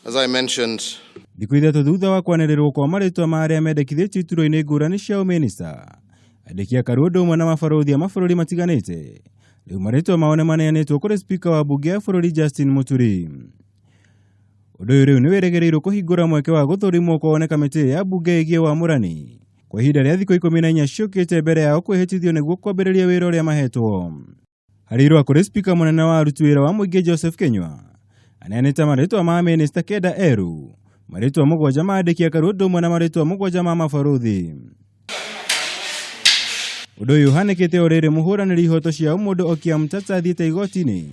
As I mentioned, Thikũ 3 thutha wa kwanĩrĩrwo kwa marĩtwa ma arĩa mendekithĩtio iturwa-inĩ ngũrani cia ũmĩnĩsta, andĩki a karũ ũndũ ũmwe na mabarũthi a mabũrũri matiganĩte, rĩu marĩtwa mao nĩmaneanĩtwo kũrĩ spika wa mbunge ya bũrũri Justin Muturi. Ũndũ ũyũ rĩu nĩwĩrĩgĩrĩirwo kũhingũra mweke wa gũthũrimwo kwao nĩ kamĩtĩ ya mbunge ĩgiĩ wamũrani kwa ihinda rĩa thikũ 14 ciũkĩte mbere yao kwĩhĩtithio nĩguo kwambĩrĩria wĩra ũrĩa mahetwo. Harĩ irũa kũrĩ spika mũnene wa aruti wĩra wa mũingĩ Joseph Kinyua, aneanĩte marĩtwa ma mĩnĩsta 9 erũ, marĩtwa 7 ma andĩki a karũ ũndũ ũmwe na marĩtwa 7 ma mabarũthi. Ũndũ ũyũ ũhanĩkĩte o rĩrĩ mũhũranĩri ihoto cia ũmũndũ Okiya Mtata athiĩte igoti-inĩ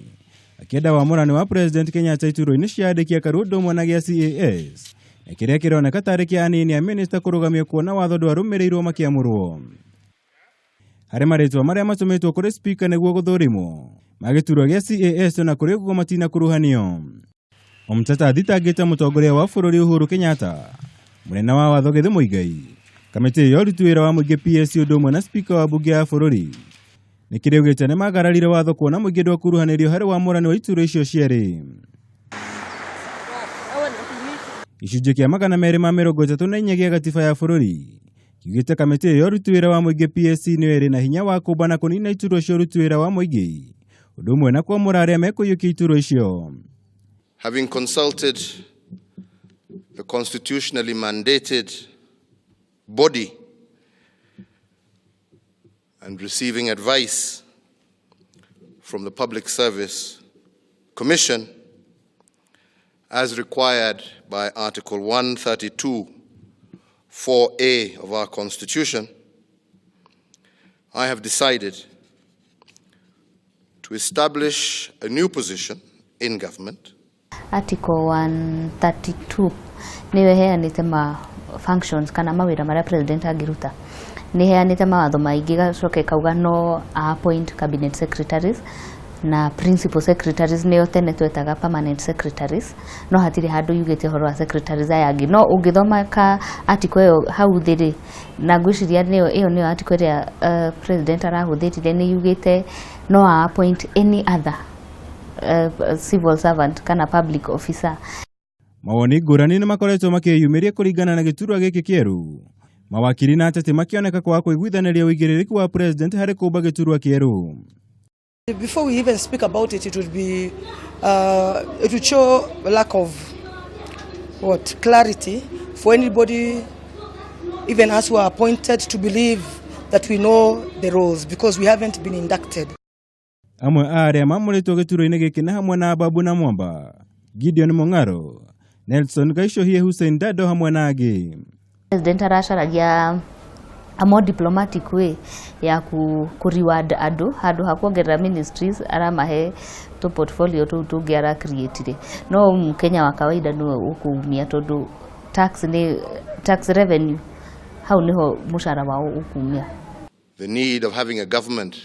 akĩenda wamũrani wa President Kenyatta iturwa-inĩ cia andĩki a karũ ũndũ ũmwe na gĩa CAS, na kĩrĩa kĩroneka tarĩ kĩa anini a mĩnĩsta kũrũgamio kuona watho ndwarũmĩrĩirwo makĩamũrwo. Harĩ marĩtwa marĩa matũmĩtwo kũrĩ spika nĩguo gũthũrimwo ma gĩturwa gĩa CAS na kũrĩ ũguo matinakuruhanio. Omtata athitangĩte mũtongoria wa bũrũri Uhuru Kenyatta, mũnene wa watho Githu Muigai, kamĩtĩ ya ũruti wĩra wa mũingĩ PSC ũndũ ũmwe na spika wa mbunge ya bũrũri. Nĩ kĩrĩa augĩte nĩmagararire watho kuona mũingĩ ndwakuruhanĩrio harĩ wamũrani wa iturwa icio cierĩ. Gĩcunjĩ kĩa 234 gĩa gatiba ya bũrũri kiugĩte kamĩtĩ ya ũruti wĩra wa mũingĩ PSC nĩyo ĩrĩ na hinya wa kũmba na kũnina iturwa cia ũruti wĩra wa mũingĩ, ũndũ ũmwe na kwamũra arĩa mekũiyũkia iturwa icio. Having consulted the constitutionally mandated body and receiving advice from the Public Service Commission, as required by Article 132(4)(a of our Constitution, I have decided to establish a new position in government. Article 132 nĩyo ĩheanĩte ma functions kana mawĩra marĩa president angĩruta. Nĩ ĩheanĩte mawatho maingĩ, gacoka ĩkauga no appoint cabinet secretaries na principal secretaries, nĩo tene twetaga permanent secretaries, no hatirĩ handũ yugĩte ũhoro wa secretaries aya angĩ. No ũngĩthoma ka article ĩyo hau thĩ rĩ, na ngwĩciria nĩyo ĩyo nĩyo article ĩrĩa president arahũthĩrire, nĩ yugĩte no appoint any other civil servant kana public officer. Mawoni ngũrani nĩ makoretwo makĩyumĩria kũringana na gĩturwa gĩkĩ kĩerũ. Mawakiri na ateti makĩoneka kwaga kũiguithanĩria ũigĩrĩrĩki wa president harĩ kũmba gĩturwa kĩerũ. Before we even speak about it, it would show a lack of what clarity for anybody, even us who are appointed, to believe that we know the roles because we haven't been inducted. Amwe a arĩa mamũrĩtwo gĩturwa-inĩ gĩkĩ nĩ hamwe na Ababu Namwamba, Gideon Mung'aro, Nelson Gaicũhie, Hussein Dado hamwe na angĩ. President aracaragia a more diplomatic way ya ku reward andũ handũ ha kuongerera ministries, aramahe tũ portfolio tũu tũngĩ ara create. No Mkenya wa kawaida nĩwe ũkũumia, tondũ tax nĩ tax revenue, hau niho mũcara wao ũkumia. The need of having a government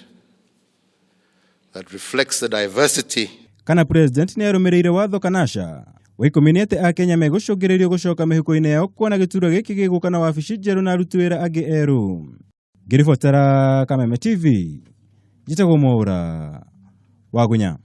that reflects the diversity. Kana president nĩ arũmĩrĩire watho kana aca, wa ikũmi nĩ atĩ Akenya megũcũngĩrĩrio gũcoka mĩhuko-inĩ yao kuona gĩturwa gĩkĩ gĩgũka na wabici njerũ na aruti wĩra angĩ erũ. Ngĩribotera Kameme TV, njĩtagwo Mwaũra Wagunya.